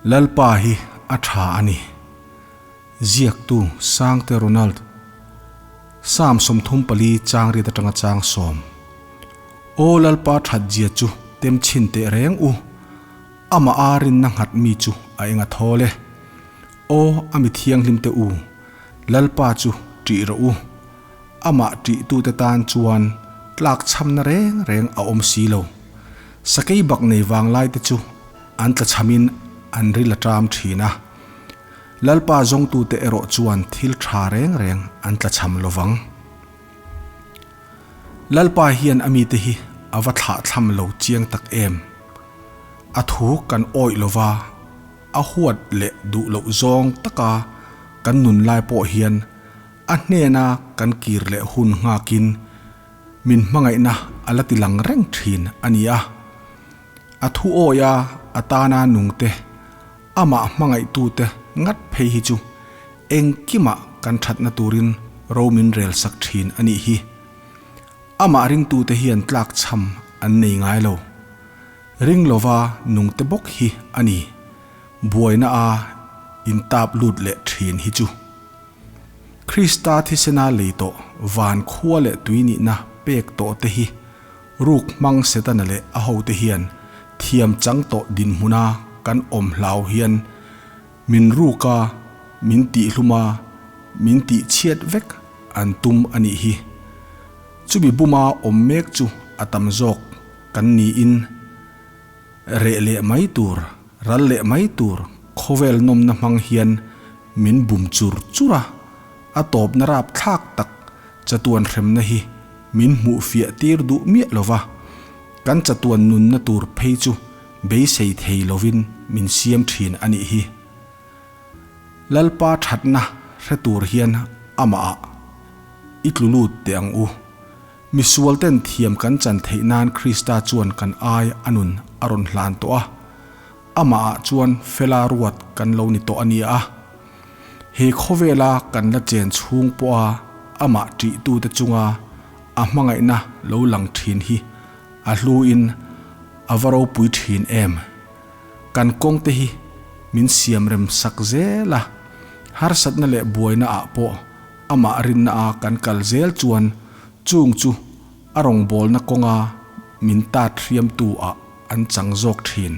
Lalpa hi a tha a ni. Ziaktu Sangte Ronald. Psalm 34 chang riat atanga chang sawm. Aw Lalpa that zia chu tem chhin teh reng u. Amah a rinna nghat mi chu a eng a thawl e. Aw a mi thianghlim te u, Lalpa chu ṭih rawh u. Amah ṭihtute tan chuan tlak chhamna reng reng a awm si lo. Sakei bak nei vanglai te chu an tla chhamin an ril a ṭam ṭhin a. Lalpa zawngtute erawh chuan thil ṭha reng reng an tla chham lo vang. Lalpa hian a mite hi a va thlah thlam lo chiang tak em! A thu kan awih lo va, a huat leh duh loh zawng taka kan nun lai pawh hian a hnena kan kir leh hun nghakin min hmangaihna a la ti lang reng thin a ni a. A thu awia a tana nungte, amah hmangaihtute ngat phei hi chu engkimah kan thatna turin ro min rel sak thin a nih hi. Amah ringtute hian tlakchham an nei ngai lo. Ring lova nungte bawk hi a ni. Buaina a intap lut leh thin hi chu. Krista thisena lei tawh van khua leh tui nihna pek tawh te hi ruk hmang Setana leh a hote hian thiam chang tawh dinhmuna kan awm hlau hian min ruk a, min tihhlum a, min tihchhiat vek an tum a nih hi. Chumi buma awm mek chu a tam zawk kan niin reh leh mai tur, ral leh mai tur khawvel nawmna hmang hian min bum chur chur a, a tawpna rapthlak tak chatuan hremna hi min hmuh fiah tir duh miah lo va, kan chatuan nunna tur phei chu beisei thei lovin min siam thin a nih hi. Lalpa thatna hre tur hian amah ah i tlu lut teh ang u. Misual ten thiam kan chan theih nan Krista chuan kan ai a nun a rawn hlan tawh a, amah ah chuan fela ruat kan lo ni tawh a nia a. He khawvela kan la chen chhung pawha amah ṭihtute chunga a hmangaihna lo lang ṭhin hi a hluin a va ropui ṭhin em? Kan kawngte hi min siam rem sak zel a, harsatna leh buaina ah pawh amah rinna a kan kal zel chuan chung chu a rawngbawlna kawnga min tat hriamtu ah an chang zawk thin.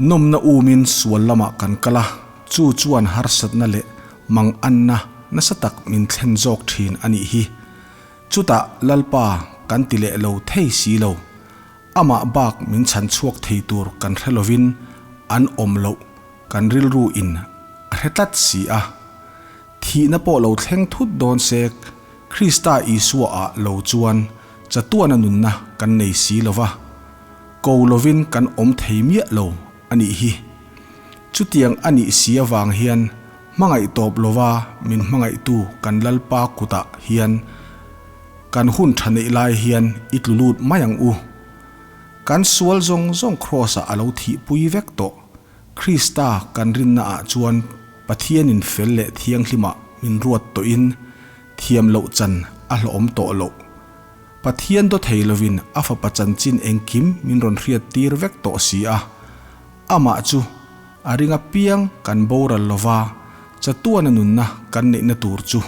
Nawmna umin sual lamah kan kal a, chu chuan harsatna leh manganna nasa tak min thlen zawk thin a nih hi. Chutah Lalpa kan ti leh lo thei si lo. Amah bak min chhan chhuak thei tur kan hre lovin an awm loh kan rilru in a hre tlat si a. Thihna pawh lo thleng thut dawn se Krista Isua ah lo chuan chatuana nunna kan nei si lo va, ko lovin kan awm thei miah lo a nih hi. Chutiang a nih si avang hian hmangaih tawp lova min hmangaihtu kan Lalpa kutah hian Kan hun tha neih lai hian i tlu lut mai ang u. Kan sual zawng zawng Kraws-ah a lo thihpui vek tawh. Krista kan rinnaah chuan Pathianin fel leh thianghlimah min ruat tawhin thiam loh chan a hlawhawm tawh loh. Pathian daw thei lovin a Fapa chanchin engkim min rawn hriat tir vek tawh si a. Amah chu a ring apiang kan boral lova chatuana nunna kan neihna tur chu.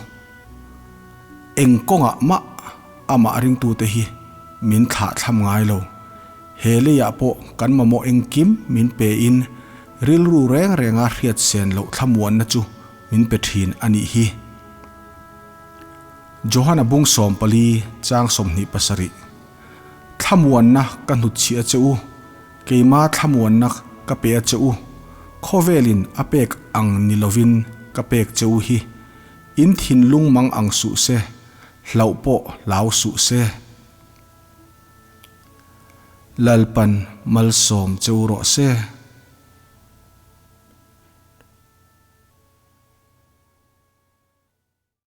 Eng kawngah mah amah ringtute hi min thlah thlam ngai lo. He leiah pawh kan mamawh engkim min pein rilru reng renga hriat sen loh thlamuanna chu min pe thin a nih hi. Johana bung 14 chang 27 Thlamuanna ka hnutchhiah a che u, keima thlamuanna ka pe a che u, khawvelin a pek ang ni lovin ka pek che u hi. In thinlung mang ang suh se, hlauh pawh hlau suh se. Lalpan malsawm che u rawh se.